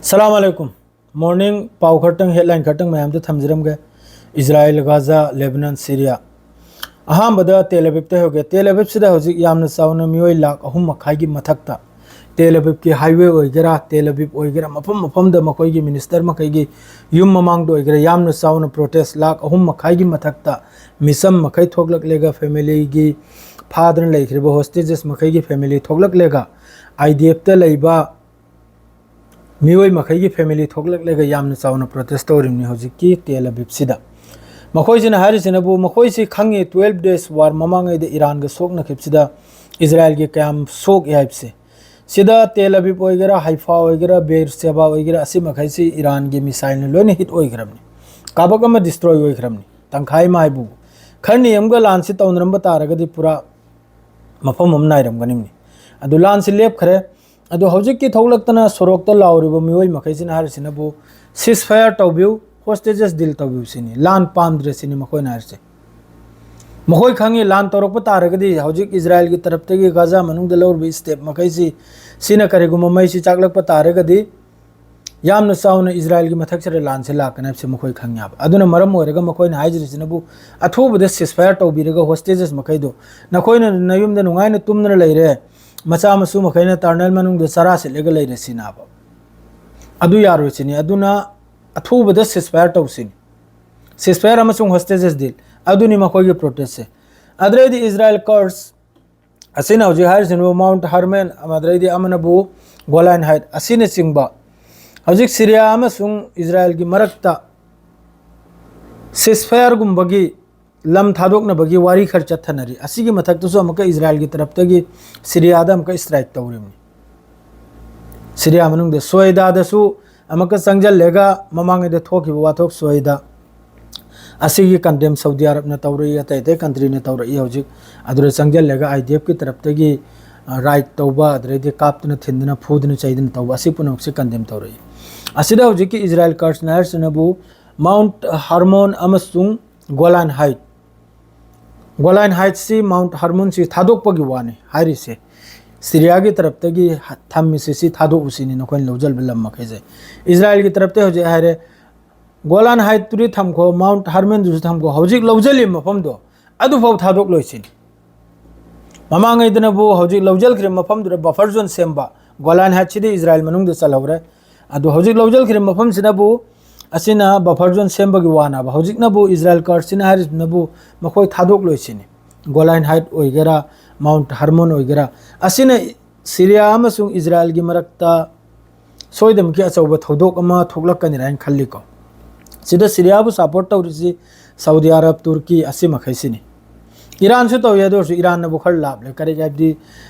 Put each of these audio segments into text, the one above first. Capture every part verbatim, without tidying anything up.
ꯁꯂꯥꯝ ꯑꯂꯩꯀꯨꯝ꯫ Morning ꯄꯥꯎ ꯈꯔꯇꯪ, headline ꯈꯔꯇꯪ ꯃꯌꯥꯝꯗ ꯊꯝꯖꯔꯝꯒꯦ꯫ ꯏꯖꯔꯥꯏꯜ, Gaza, ꯂꯦꯕꯅꯟ, Syria. ꯑꯍꯥꯟꯕꯗ ꯇꯦꯜ ꯑꯕꯤꯕꯇ ꯍꯧꯒꯦ꯫ ꯇꯦꯜ ꯑꯕꯤꯕꯁꯤꯗ ꯍꯧꯖꯤꯛ ꯌꯥꯝꯅ ꯆꯥꯎꯅ ꯃꯤꯑꯣꯏ ꯂꯥꯈ ꯑꯍꯨꯝ ꯃꯈꯥꯏꯒꯤ ꯃꯊꯛꯇ ꯇꯦꯜ ꯑꯕꯤꯕꯀꯤ highway ꯑꯣꯏꯒꯦꯔꯥ, ꯇꯦꯜ ꯑꯕꯤꯕ ꯑꯣꯏꯒꯦꯔꯥ, ꯃꯐꯝ ꯃꯐꯝꯗ ꯃꯈꯣꯏꯒꯤ minister ꯃꯈꯩꯒꯤ ꯌꯨꯝ ꯃꯃꯥꯡꯗ ꯑꯣꯏꯒꯦꯔꯥ, ꯌꯥꯝꯅ ꯆꯥꯎꯅ protest, ꯂꯥꯈ ꯑꯍꯨꯝ ꯃꯈꯥꯏꯒꯤ ꯃꯊꯛꯇ ꯃꯤꯆꯝ ꯃꯈꯩ ꯊꯣꯛꯂꯛꯂꯒ, familyꯒꯤ ꯐꯥꯗꯅ ꯂꯩꯈ꯭ꯔꯤꯕ hostages ꯃꯈꯩꯒꯤ family ꯊꯣꯛꯂꯛꯂꯒ, IDFꯇ ꯂꯩꯕ ꯃꯤꯑꯣꯏ ꯃꯈꯩꯒꯤ family ꯊꯣꯛꯂꯛꯂꯒ ꯌꯥꯝꯅ ꯆꯥꯎꯅ protest ꯇꯧꯔꯤꯕꯅꯤ ꯍꯧꯖꯤꯛꯀꯤ ꯇꯦꯜ ꯑꯕꯤꯕꯁꯤꯗ꯫ ꯃꯈꯣꯏꯁꯤꯅ ꯍꯥꯏꯔꯤꯁꯤꯅꯕꯨ, ꯃꯈꯣꯏꯁꯤ ꯈꯪꯉꯤ, twelve days war ꯃꯃꯥꯡꯉꯩꯗ ꯏꯔꯥꯟꯒ ꯁꯣꯛꯅꯈꯤꯕꯁꯤꯗ ꯏꯖꯔꯥꯏꯜꯒꯤ ꯀꯌꯥꯝ ꯁꯣꯛꯏ ꯍꯥꯏꯕꯁꯦ꯫ ꯁꯤꯗ ꯇꯦꯜ ꯑꯕꯤꯕ ꯑꯣꯏꯒꯦꯔꯥ, ꯍꯥꯏꯐꯥ ꯑꯣꯏꯒꯦꯔꯥ, ꯕꯦꯔ ꯁꯦꯕꯥ ꯑꯣꯏꯒꯦꯔꯥ, ꯑꯁꯤ ꯃꯈꯩꯁꯤ ꯏꯔꯥꯟꯒꯤ missileꯅ ꯂꯣꯏꯅ hit ꯑꯣꯏꯈ꯭ꯔꯕꯅꯤ꯫ ꯀꯥꯕꯛ ꯑꯃ destroy ꯑꯣꯏꯈ꯭ꯔꯕꯅꯤ, ꯇꯪꯈꯥꯏ ꯑꯃ ꯍꯥꯏꯕꯨ꯫ ꯈꯔꯅꯤ ꯑꯃꯒ ꯂꯥꯟꯁꯤ ꯇꯧꯅꯔꯝꯕ ꯇꯥꯔꯒꯗꯤ ꯄꯨꯔꯥ ꯃꯐꯝ ꯑꯃ ꯅꯥꯏꯔꯝꯒꯅꯤꯕꯅꯤ꯫ ꯑꯗꯨ ꯂꯥꯟꯁꯤ ꯂꯦꯞꯈ꯭ꯔꯦ꯫ ꯑꯗꯣ ꯍꯧꯖꯤꯛꯀꯤ ꯊꯣꯛꯂꯛꯇꯅ ꯁꯣꯔꯣꯛꯇ ꯂꯥꯎꯔꯤꯕ ꯃꯤꯑꯣꯏ ꯃꯈꯩꯁꯤꯅ ꯍꯥꯏꯔꯤꯁꯤꯅꯕꯨ, ceasefire ꯇꯧꯕꯤꯌꯨ, hostages deal ꯇꯧꯕꯤꯌꯨ ꯁꯤꯅꯤ꯫ ꯂꯥꯟ ꯄꯥꯝꯗ꯭ꯔꯦ ꯁꯤꯅꯤ ꯃꯈꯣꯏꯅ ꯍꯥꯏꯔꯤꯁꯦ꯫ ꯃꯈꯣꯏ ꯈꯪꯉꯤ, ꯂꯥꯟ ꯇꯧꯔꯛꯄ ꯇꯥꯔꯒꯗꯤ ꯍꯧꯖꯤꯛ ꯏꯖꯔꯥꯏꯜꯒꯤ ꯇꯔꯞꯇꯒꯤ ꯒꯥꯖꯥ ꯃꯅꯨꯡꯗ ꯂꯧꯔꯤꯕ step ꯃꯈꯩꯁꯤ, ꯁꯤꯅ ꯀꯔꯤꯒꯨꯝꯕ ꯃꯩꯁꯤ ꯆꯥꯛꯂꯛꯄ ꯇꯥꯔꯒꯗꯤ ꯌꯥꯝꯅ ꯆꯥꯎꯅ ꯏꯖꯔꯥꯏꯜꯒꯤ ꯃꯊꯛꯁꯤꯗ ꯂꯥꯟꯁꯤ ꯂꯥꯛꯀꯅꯤ ꯍꯥꯏꯕꯁꯤ ꯃꯈꯣꯏ ꯈꯪꯉꯦꯕ꯫ ꯑꯗꯨꯅ ꯃꯔꯝ ꯑꯣꯏꯔꯒ ꯃꯈꯣꯏꯅ ꯍꯥꯏꯖꯔꯤꯁꯤꯅꯕꯨ, ꯑꯊꯨꯕꯗ ceasefire ꯇꯧꯕꯤꯔꯒ hostages ꯃꯈꯩꯗꯣ, ꯅꯈꯣꯏꯅ ꯅꯌꯨꯝꯗ ꯅꯨꯡꯉꯥꯏꯅ ꯇꯨꯝꯗꯅ ꯂꯩꯔꯦ, ꯃꯆꯥ ꯃꯁꯨ ꯃꯈꯩꯅ tunnel ꯃꯅꯨꯡꯗ ꯆꯔꯥ ꯁꯤꯠꯂꯒ ꯂꯩꯔꯦ ꯁꯤꯅꯥꯕ꯫ ꯑꯗꯨ ꯌꯥꯔꯣꯏ ꯁꯤꯅꯤ꯫ ꯑꯗꯨꯅ ꯑꯊꯨꯕꯗ ceasefire ꯇꯧꯁꯤꯅꯤ꯫ Ceasefire ꯑꯃꯁꯨꯡ hostages deal, ꯑꯗꯨꯅꯤ ꯃꯈꯣꯏꯒꯤ protestꯁꯦ꯫ ꯑꯗꯨꯗꯩꯗꯤ ꯏꯖꯔꯥꯏꯜ Kurds ꯑꯁꯤꯅ ꯍꯧꯖꯤꯛ ꯍꯥꯏꯔꯤꯁꯤꯅꯕꯨ Mount Hermon, ꯑꯗꯨꯗꯩꯗꯤ ꯑꯃꯅꯕꯨ Golan Height ꯑꯁꯤꯅꯆꯤꯡꯕ ꯍꯧꯖꯤꯛ ꯁꯤꯔꯤꯌꯥ ꯑꯃꯁꯨꯡ ꯏꯖꯔꯥꯏꯜꯒꯤ ꯃꯔꯛꯇ ceasefireꯒꯨꯝꯕꯒꯤ ꯂꯝ ꯊꯥꯗꯣꯛꯅꯕꯒꯤ ꯋꯥꯔꯤ ꯈꯔ ꯆꯠꯊꯅꯔꯤ꯫ ꯑꯁꯤꯒꯤ ꯃꯊꯛꯇꯁꯨ ꯑꯃꯨꯛꯀ ꯏꯖꯔꯥꯏꯜꯒꯤ ꯇꯔꯞꯇꯒꯤ ꯁꯤꯔꯤꯌꯥꯗ ꯑꯃꯨꯛꯀ strike ꯇꯧꯔꯤꯕꯅꯤ꯫ ꯁꯤꯔꯤꯌꯥ ꯃꯅꯨꯡꯗ ꯁꯣꯏꯗꯥꯗꯁꯨ ꯑꯃꯨꯛꯀ ꯆꯪꯁꯤꯜꯂꯒ ꯃꯃꯥꯡꯉꯩꯗ ꯊꯣꯛꯈꯤꯕ ꯋꯥꯊꯣꯛ ꯁꯣꯏꯗꯥ ꯑꯁꯤꯒꯤ condemn ꯁꯥꯎꯗꯤ ꯑꯔꯕꯅ ꯇꯧꯔꯛꯏ, ꯑꯇꯩ ꯑꯇꯩ countryꯅ ꯇꯧꯔꯛꯏ꯫ ꯍꯧꯖꯤꯛ ꯑꯗꯨꯗ ꯆꯪꯁꯤꯜꯂꯒ IDFꯀꯤ ꯇꯔꯞꯇꯒꯤ, ꯑ, raid ꯇꯧꯕ, ꯑꯗꯨꯗꯩꯗꯤ ꯀꯥꯞꯇꯅ ꯊꯤꯟꯗꯅ ꯐꯨꯗꯅ ꯆꯩꯗꯅ ꯇꯧꯕ, ꯑꯁꯤ ꯄꯨꯝꯅꯃꯛꯁꯦ condemn ꯇꯧꯔꯛꯏ꯫ ꯑꯁꯤꯗ ꯍꯧꯖꯤꯛꯀꯤ ꯏꯖꯔꯥꯏꯜ Kurdsꯅ ꯍꯥꯏꯔꯤꯁꯤꯅꯕꯨ Mount Hermon ꯑꯃꯁꯨꯡ Golan Height, Golan Heightꯁꯤ Mount Hermonꯁꯤ ꯊꯥꯗꯣꯛꯄꯒꯤ ꯋꯥꯅꯤ ꯍꯥꯏꯔꯤꯁꯦ꯫ ꯁꯤꯔꯤꯌꯥꯒꯤ ꯇꯔꯞꯇꯒꯤ ꯊꯝꯃꯤꯁꯦ ꯁꯤ ꯊꯥꯗꯣꯛꯎꯁꯤꯅꯤ ꯅꯈꯣꯏꯅ ꯂꯧꯖꯕ ꯂꯝ ꯃꯈꯩꯁꯦ꯫ ꯏꯁꯔꯥꯏꯜꯒꯤ ꯇꯔꯞꯇ ꯍꯧꯖꯤꯛ ꯍꯥꯏꯔꯦ, ꯒꯣꯂꯥꯟ ꯍꯥꯏꯠꯇꯨꯗꯤ ꯊꯝꯈꯣ, ꯃꯥꯎꯟꯠ ꯍꯔꯃꯟꯗꯨꯁꯨ ꯊꯝꯈꯣ, ꯍꯧꯖꯤꯛ ꯂꯧꯖꯜꯂꯤꯕ ꯃꯐꯝꯗꯣ ꯑꯗꯨꯐꯥꯎ ꯊꯥꯗꯣꯛꯂꯣꯏꯁꯤꯅꯤ꯫ ꯃꯃꯥꯡꯉꯩꯗꯅꯕꯨ ꯍꯧꯖꯤꯛ ꯂꯧꯖꯜꯈ꯭ꯔꯤꯕ ꯃꯐꯝꯗꯨꯗ ꯕꯐꯔ ꯖꯣꯟ ꯁꯦꯝꯕ, ꯒꯣꯂꯥꯟ ꯍꯥꯏꯠꯁꯤꯗꯤ ꯏꯁꯔꯥꯏꯜ ꯃꯅꯨꯡꯗ ꯆꯜꯍꯧꯔꯦ꯫ ꯑꯗꯨ ꯍꯧꯖꯤꯛ ꯂꯧꯖꯜꯈ꯭ꯔꯤꯕ ꯃꯐꯝꯁꯤꯅꯕꯨ ꯑꯁꯤꯅ ꯕꯐꯔ ꯖꯣꯟ ꯁꯦꯝꯕꯒꯤ ꯋꯥꯅꯦꯕ꯫ ꯍꯧꯖꯤꯛꯅꯕꯨ ꯏꯁꯔꯥꯏꯜ ꯀꯔꯠꯁꯤꯅ ꯍꯥꯏꯔꯤꯁꯤꯅꯕꯨ ꯃꯈꯣꯏ ꯊꯥꯗꯣꯛꯂꯣꯏꯁꯤꯅꯤ꯫ ꯒꯣꯂꯥꯟ ꯍꯥꯏꯠ ꯑꯣꯏꯒꯦꯔꯥ, ꯃꯥꯎꯟꯠ ꯍꯔꯃꯣꯟ ꯑꯣꯏꯒꯦꯔꯥ, ꯑꯁꯤꯅ ꯁꯤꯔꯤꯌꯥ ꯑꯃꯁꯨꯡ ꯏꯁꯔꯥꯏꯜꯒꯤ ꯃꯔꯛꯇ ꯁꯣꯏꯗꯅꯃꯛꯀꯤ ꯑꯆꯧꯕ ꯊꯧꯗꯣꯛ ꯑꯃ ꯊꯣꯛꯂꯛꯀꯅꯤꯅ ꯍꯥꯏꯅ ꯈꯜꯂꯤꯀꯣ꯫ ꯁꯤꯗ ꯁꯤꯔꯤꯌꯥꯕꯨ ꯁꯄꯣꯔꯠ ꯇꯧꯔꯤꯁꯤ ꯁꯥꯎꯗꯤ ꯑꯔꯕ, ꯇꯨꯔꯀꯤ, ꯑꯁꯤ ꯃꯈꯩꯁꯤꯅꯤ꯫ ꯏꯔꯥꯟꯁꯨ ꯇꯧꯏ, ꯑꯗꯨ ꯑꯣꯏꯔꯁꯨ ꯏꯔꯥꯟꯅꯕꯨ ꯈꯔ ꯂꯥꯞꯂꯦ꯫ ꯀꯔꯤꯒꯤ ꯍꯥꯏꯕꯗꯤ,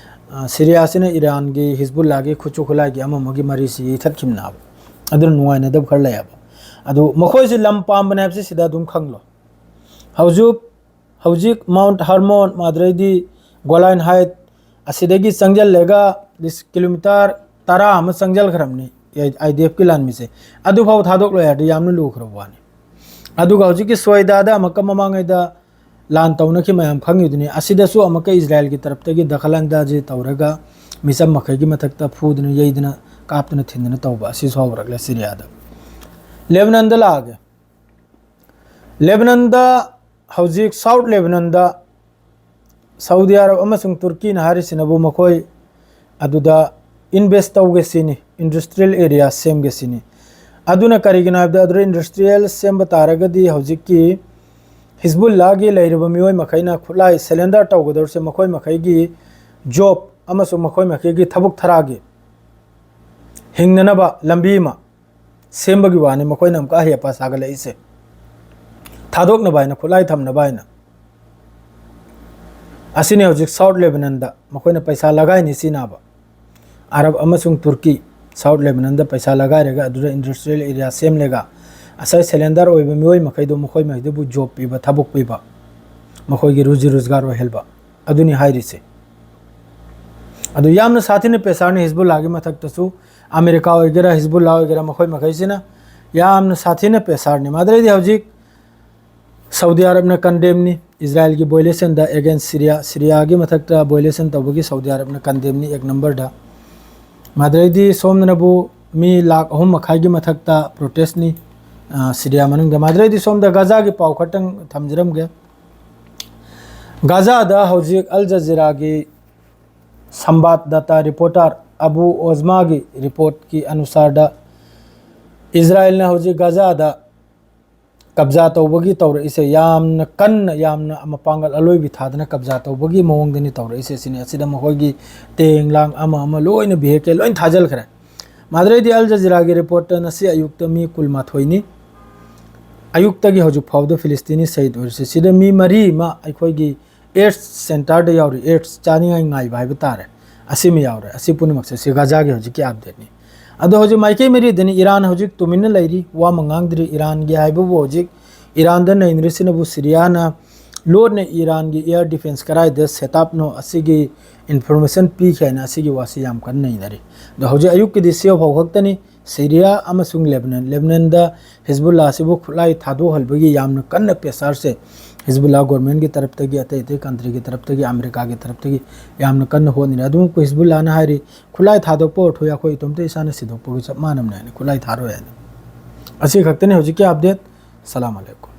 ꯑ, ꯁꯤꯔꯤꯌꯥꯁꯤꯅ ꯏꯔꯥꯟꯒꯤ ꯍꯤꯖꯕꯨꯜꯂꯥꯒꯤ ꯈꯨꯠꯁꯨ ꯈꯨꯠꯂꯥꯏꯒꯤ ꯑꯃ ꯑꯃꯒꯤ ꯃꯔꯤꯁꯤ ꯌꯩꯊꯠꯈꯤꯕꯅꯦꯕ꯫ ꯑꯗꯨꯅ ꯅꯨꯡꯉꯥꯏꯅꯗꯕ ꯈꯔ ꯂꯩꯌꯦꯕ꯫ ꯑꯗꯨ ꯃꯈꯣꯏꯁꯤ ꯂꯝ ꯄꯥꯝꯕꯅꯦ ꯍꯥꯏꯕꯁꯤ ꯁꯤꯗ ꯑꯗꯨꯝ ꯈꯪꯂꯣ꯫ ꯍꯧꯖꯤꯛ, ꯍꯧꯖꯤꯛ ꯃꯥꯎꯟꯠ ꯍꯔꯃꯣꯟ, ꯃꯥꯗ꯭ꯔꯩꯗꯤ ꯒꯣꯂꯥꯟ ꯍꯥꯏꯠ, ꯑꯁꯤꯗꯒꯤ ꯆꯪꯁꯤꯜꯂꯒ ꯂꯤꯁ-, ꯀꯤꯂꯣꯃꯤꯇꯔ ꯇꯔꯥ ꯑꯃ ꯆꯪꯁꯤꯜꯈ꯭ꯔꯕꯅꯤ ꯑꯥꯏ ꯗꯤ ꯑꯦꯐꯀꯤ ꯂꯥꯟꯃꯤꯁꯦ꯫ ꯑꯗꯨꯐꯥꯎ ꯊꯥꯗꯣꯛꯂꯣꯏ ꯍꯥꯏꯔꯗꯤ ꯌꯥꯝꯅ ꯂꯨꯈ꯭ꯔꯕ ꯋꯥꯅꯤ꯫ ꯑꯗꯨꯒ ꯍꯧꯖꯤꯛꯀꯤ ꯁꯣꯏꯗꯥꯗ ꯑꯃꯨꯛꯀ ꯃꯃꯥꯡꯉꯩꯗ ꯂꯥꯟ ꯇꯧꯅꯈꯤ ꯃꯌꯥꯝ ꯈꯪꯉꯤꯗꯨꯅꯤ꯫ ꯑꯁꯤꯗꯁꯨ ꯑꯃꯨꯛꯀ ꯏꯁꯔꯥꯏꯜꯒꯤ ꯇꯔꯞꯇꯒꯤ ꯗꯈꯜ ꯑꯟꯗꯥꯖꯤ ꯇꯧꯔꯒ ꯃꯤꯆꯝ ꯃꯈꯩꯒꯤ ꯃꯊꯛꯇ ꯐꯨꯗꯅ ꯌꯩꯗꯅ ꯀꯥꯞꯇꯅ ꯊꯤꯟꯗꯅ ꯇꯧꯕ ꯑꯁꯤꯁꯨ ꯍꯧꯔꯛꯂꯦ ꯁꯤꯔꯤꯌꯥꯗ꯫ ꯂꯦꯕꯅꯟꯗ ꯂꯥꯛꯑꯒꯦ꯫ ꯂꯦꯕꯅꯟꯗ ꯍꯧꯖꯤꯛ ꯁꯥꯎꯠ ꯂꯦꯕꯅꯟꯗ ꯁꯥꯎꯗꯤ ꯑꯔꯕ ꯑꯃꯁꯨꯡ ꯇꯨꯔꯀꯤꯅ ꯍꯥꯏꯔꯤꯁꯤꯅꯕꯨ ꯃꯈꯣꯏ ꯑꯗꯨꯗ ꯏꯟꯚꯦꯁ ꯇꯧꯒꯦ ꯁꯤꯅꯤ, ꯏꯟꯗꯁꯇ꯭ꯔꯤꯌꯦꯜ ꯑꯦꯔꯤꯌꯥ ꯁꯦꯝꯒꯦ ꯁꯤꯅꯤ꯫ ꯑꯗꯨꯅ ꯀꯔꯤꯒꯤꯅꯣ ꯍꯥꯏꯕꯗ ꯑꯗꯨꯗ ꯏꯟꯗꯁꯇ꯭ꯔꯤꯌꯦꯜ ꯁꯦꯝꯕ ꯇꯥꯔꯒꯗꯤ ꯍꯧꯖꯤꯛꯀꯤ ꯍꯤꯖꯕꯨꯜꯂꯥꯒꯤ ꯂꯩꯔꯤꯕ ꯃꯤꯑꯣꯏ ꯃꯈꯩꯅ ꯈꯨꯠꯂꯥꯏ ꯁꯦꯂꯦꯟꯗꯔ ꯇꯧꯒꯗꯧꯔꯤꯁꯦ ꯃꯈꯣꯏ ꯃꯈꯩꯒꯤ ꯖꯣꯕ ꯑꯃꯁꯨꯡ ꯃꯈꯣꯏ ꯃꯈꯩꯒꯤ ꯊꯕꯛ ꯊꯔꯥꯒꯤ ꯍꯤꯡꯅꯅꯕ ꯂꯝꯕꯤ ꯑꯃ ꯁꯦꯝꯕꯒꯤ ꯋꯥꯅꯤ ꯃꯈꯣꯏꯅ ꯑꯃꯨꯛꯀ ꯑꯍꯩ ꯑꯄꯥ ꯁꯥꯒꯠꯂꯛꯏꯁꯦ꯫ ꯊꯥꯗꯣꯛꯅꯕ ꯍꯥꯏꯅ, ꯈꯨꯠꯂꯥꯏ ꯊꯝꯅꯕ ꯍꯥꯏꯅ꯫ ꯑꯁꯤꯅꯤ ꯍꯧꯖꯤꯛ ꯁꯥꯎꯠ ꯂꯦꯕꯅꯟꯗ ꯃꯈꯣꯏꯅ ꯄꯩꯁꯥ ꯂꯒꯥꯏꯅꯤ ꯁꯤꯅꯕ꯫ ꯑꯔꯕ ꯑꯃꯁꯨꯡ ꯇꯨꯔꯀꯤ ꯁꯥꯎꯠ ꯂꯦꯕꯅꯟꯗ ꯄꯩꯁꯥ ꯂꯒꯥꯏꯔꯒ ꯑꯗꯨꯗ ꯏꯟꯗꯁꯇ꯭ꯔꯤꯌꯦꯜ ꯑꯦꯔꯤꯌꯥ ꯁꯦꯝꯂꯒ ꯉꯁꯥꯏ ꯁꯦꯂꯦꯟꯗꯔ ꯑꯣꯏꯕ ꯃꯤꯑꯣꯏ ꯃꯈꯩꯗꯣ ꯃꯈꯣꯏ ꯃꯈꯩꯗꯨꯕꯨ ꯖꯣꯕ ꯄꯤꯕ, ꯊꯕꯛ ꯄꯤꯕ, ꯃꯈꯣꯏꯒꯤ ꯔꯨꯖꯤ ꯔꯨꯖꯒꯥꯔ ꯑꯣꯏꯍꯟꯕ꯫ ꯑꯗꯨꯅꯤ ꯍꯥꯏꯔꯤꯁꯦ꯫ ꯑꯗꯨ ꯌꯥꯝꯅ ꯁꯥꯊꯤꯅ ꯄ꯭ꯔꯦꯁꯔꯅꯤ ꯍꯤꯖꯕꯨꯜꯂꯥꯒꯤ ꯃꯊꯛꯇꯁꯨ, ꯑꯃꯦꯔꯤꯀꯥ ꯑꯣꯏꯒꯦꯔꯥ, ꯍꯤꯖꯕꯨꯜꯂꯥ ꯑꯣꯏꯒꯦꯔꯥ, ꯃꯈꯣꯏ ꯃꯈꯩꯁꯤꯅ ꯌꯥꯝꯅ ꯁꯥꯊꯤꯅ ꯄ꯭ꯔꯦꯁꯔꯅꯤ꯫ ꯃꯗꯨꯗꯩꯗꯤ ꯍꯧꯖꯤꯛ ꯁꯥꯎꯗꯤ ꯑꯔꯕꯅ ꯀꯟꯗꯦꯝꯅꯤ, ꯏꯖꯔꯥꯏꯜꯒꯤ violationꯗ against ꯁꯤꯔꯤꯌꯥ, ꯁꯤꯔꯤꯌꯥꯒꯤ ꯃꯊꯛꯇ violation ꯇꯧꯕꯒꯤ ꯁꯥꯎꯗꯤ ꯑꯔꯕꯅ condemnꯅꯤ ꯑꯦꯛ ꯅꯝꯕꯔꯗ꯫ ꯃꯥꯗ꯭ꯔꯩꯗꯤ ꯁꯣꯝꯗꯅꯕꯨ ꯃꯤ ꯂꯥꯈ ꯑꯍꯨꯝ ꯃꯈꯥꯏꯒꯤ ꯃꯊꯛꯇ protestꯅꯤ, ꯑ, ꯁꯤꯔꯤꯌꯥ ꯃꯅꯨꯡꯗ꯫ ꯃꯥꯗ꯭ꯔꯩꯗꯤ ꯁꯣꯝꯗ ꯒꯥꯖꯥꯒꯤ ꯄꯥꯎ ꯈꯛꯇꯪ ꯊꯝꯖꯔꯝꯒꯦ꯫ ꯒꯥꯖꯥꯗ ꯍꯧꯖꯤꯛ ꯑꯜ ꯖꯖꯤꯔꯥꯒꯤ ꯁꯝꯕꯥꯗꯗꯥꯇꯥ reporter ꯑꯕꯨ ꯑꯣꯖꯃꯥꯒꯤ reportꯀꯤ ꯑꯅꯨꯁꯥꯔꯗ, ꯏꯖꯔꯥꯏꯜꯅ ꯍꯧꯖꯤꯛ ꯒꯥꯖꯥꯗ ꯀꯕꯖꯥ ꯇꯧꯕꯒꯤ ꯇꯧꯔꯛꯏꯁꯦ ꯌꯥꯝꯅ ꯀꯟꯅ, ꯌꯥꯝꯅ ꯃꯄꯥꯡꯒꯜ ꯑꯂꯣꯏꯕꯤ ꯊꯥꯗꯅ ꯀꯕꯖꯥ ꯇꯧꯕꯒꯤ ꯃꯑꯣꯡꯗꯅꯤ ꯇꯧꯔꯛꯏꯁꯦ꯫ ꯁꯤꯅꯤ, ꯑꯁꯤꯗ ꯃꯈꯣꯏꯒꯤ ꯇꯦꯡ ꯂꯥꯡ ꯑꯃ ꯑꯃ ꯂꯣꯏꯅ vehicle ꯂꯣꯏ ꯊꯥꯖꯤꯜꯈ꯭ꯔꯦ꯫ ꯃꯥꯗ꯭ꯔꯩꯗꯤ ꯑꯜ ꯖꯖꯤꯔꯥꯒꯤ reportꯇ ꯉꯁꯤ ꯑꯌꯨꯛꯇ ꯃꯤ ꯀꯨꯟꯃꯥꯊꯣꯏꯅꯤ꯫ ꯑꯌꯨꯛꯇꯒꯤ ꯍꯧꯖꯤꯛ ꯐꯥꯎꯕꯗ ꯐꯤꯂꯤꯁꯇꯤꯅꯤ ꯁꯍꯤꯗ ꯑꯣꯏꯔꯤꯁꯦ꯫ ꯁꯤꯗ ꯃꯤ ꯃꯔꯤ ꯑꯃ ꯑꯩꯈꯣꯏꯒꯤ AIDS centreꯗ ꯌꯥꯎꯔꯤ, AIDS ꯆꯥꯅꯤꯡꯉꯥꯏ ꯉꯥꯏꯕ ꯍꯥꯏꯕ ꯇꯥꯔꯦ, ꯑꯁꯤꯃ ꯌꯥꯎꯔꯦ꯫ ꯑꯁꯤ ꯄꯨꯝꯅꯃꯛꯁꯦ ꯁꯤ ꯒꯥꯖꯥꯒꯤ ꯍꯧꯖꯤꯛꯀꯤ updateꯅꯤ꯫ ꯑꯗꯣ ꯍꯧꯖꯤꯛ ꯃꯥꯏꯀꯩ ꯃꯔꯤꯗꯅꯤ, ꯏꯔꯥꯟ ꯍꯧꯖꯤꯛ ꯇꯨꯃꯤꯟꯅ ꯂꯩꯔꯤ, ꯋꯥ ꯑꯃ ꯉꯥꯡꯗ꯭ꯔꯤ꯫ ꯏꯔꯥꯟꯒꯤ ꯍꯥꯏꯕꯕꯨ ꯍꯧꯖꯤꯛ ꯏꯔꯥꯟꯗ ꯅꯩꯅꯔꯤꯁꯤꯅꯕꯨ ꯁꯤꯔꯤꯌꯥꯅ ꯂꯣꯠꯅ ꯏꯔꯥꯟꯒꯤ air defence ꯀꯗꯥꯏꯗ set upꯅꯣ ꯑꯁꯤꯒꯤ information ꯄꯤꯈꯤ ꯍꯥꯏꯅ ꯑꯁꯤꯒꯤ ꯋꯥꯁꯤ ꯌꯥꯝ ꯀꯟꯅ ꯅꯩꯅꯔꯤ꯫ ꯑꯗꯣ ꯍꯧꯖꯤꯛ ꯑꯌꯨꯛꯀꯤꯗꯤ ꯁꯤ ꯐꯥꯎ ꯈꯛꯇꯅꯤ꯫ ꯁꯤꯔꯤꯌꯥ ꯑꯃꯁꯨꯡ ꯂꯦꯕꯅꯟ, ꯂꯦꯕꯅꯟꯗ ꯍꯤꯖꯕꯨꯜꯂꯥ ꯑꯁꯤꯕꯨ ꯈꯨꯠꯂꯥꯏ ꯊꯥꯗꯣꯛꯍꯟꯕꯒꯤ ꯌꯥꯝꯅ ꯀꯟꯅ pressureꯁꯦ ꯍꯤꯖꯕꯨꯜꯂꯥ governmentꯀꯤ ꯇꯔꯞꯇꯒꯤ, ꯑꯇꯩ ꯑꯇꯩ countryꯒꯤ ꯇꯔꯞꯇꯒꯤ, ꯑꯃꯦꯔꯤꯀꯥꯒꯤ ꯇꯔꯞꯇꯒꯤ ꯌꯥꯝꯅ ꯀꯟꯅ ꯍꯣꯠꯅꯔꯤ꯫ ꯑꯗꯨꯃꯛꯄꯨ ꯍꯤꯖꯕꯨꯜꯂꯥꯅ ꯍꯥꯏꯔꯤ, "ꯈꯨꯠꯂꯥꯏ ꯊꯥꯗꯣꯛꯄ ꯑꯣꯏꯔꯊꯣꯛ ꯑꯩꯈꯣꯏ ꯏꯇꯣꯝꯇ ꯏꯁꯥꯅ ꯁꯤꯗꯣꯛꯄꯒ ꯆꯞ ꯃꯥꯟꯅꯕꯅꯦ" ꯍꯥꯏꯅ, ꯈꯨꯠꯂꯥꯏ ꯊꯥꯔꯣꯏ ꯍꯥꯏꯅ꯫ ꯑꯁꯤ ꯈꯛꯇꯅꯤ ꯍꯧꯖꯤꯛꯀꯤ update꯫ ꯁꯂꯥꯝ ꯑꯂꯩꯀꯨꯝ꯫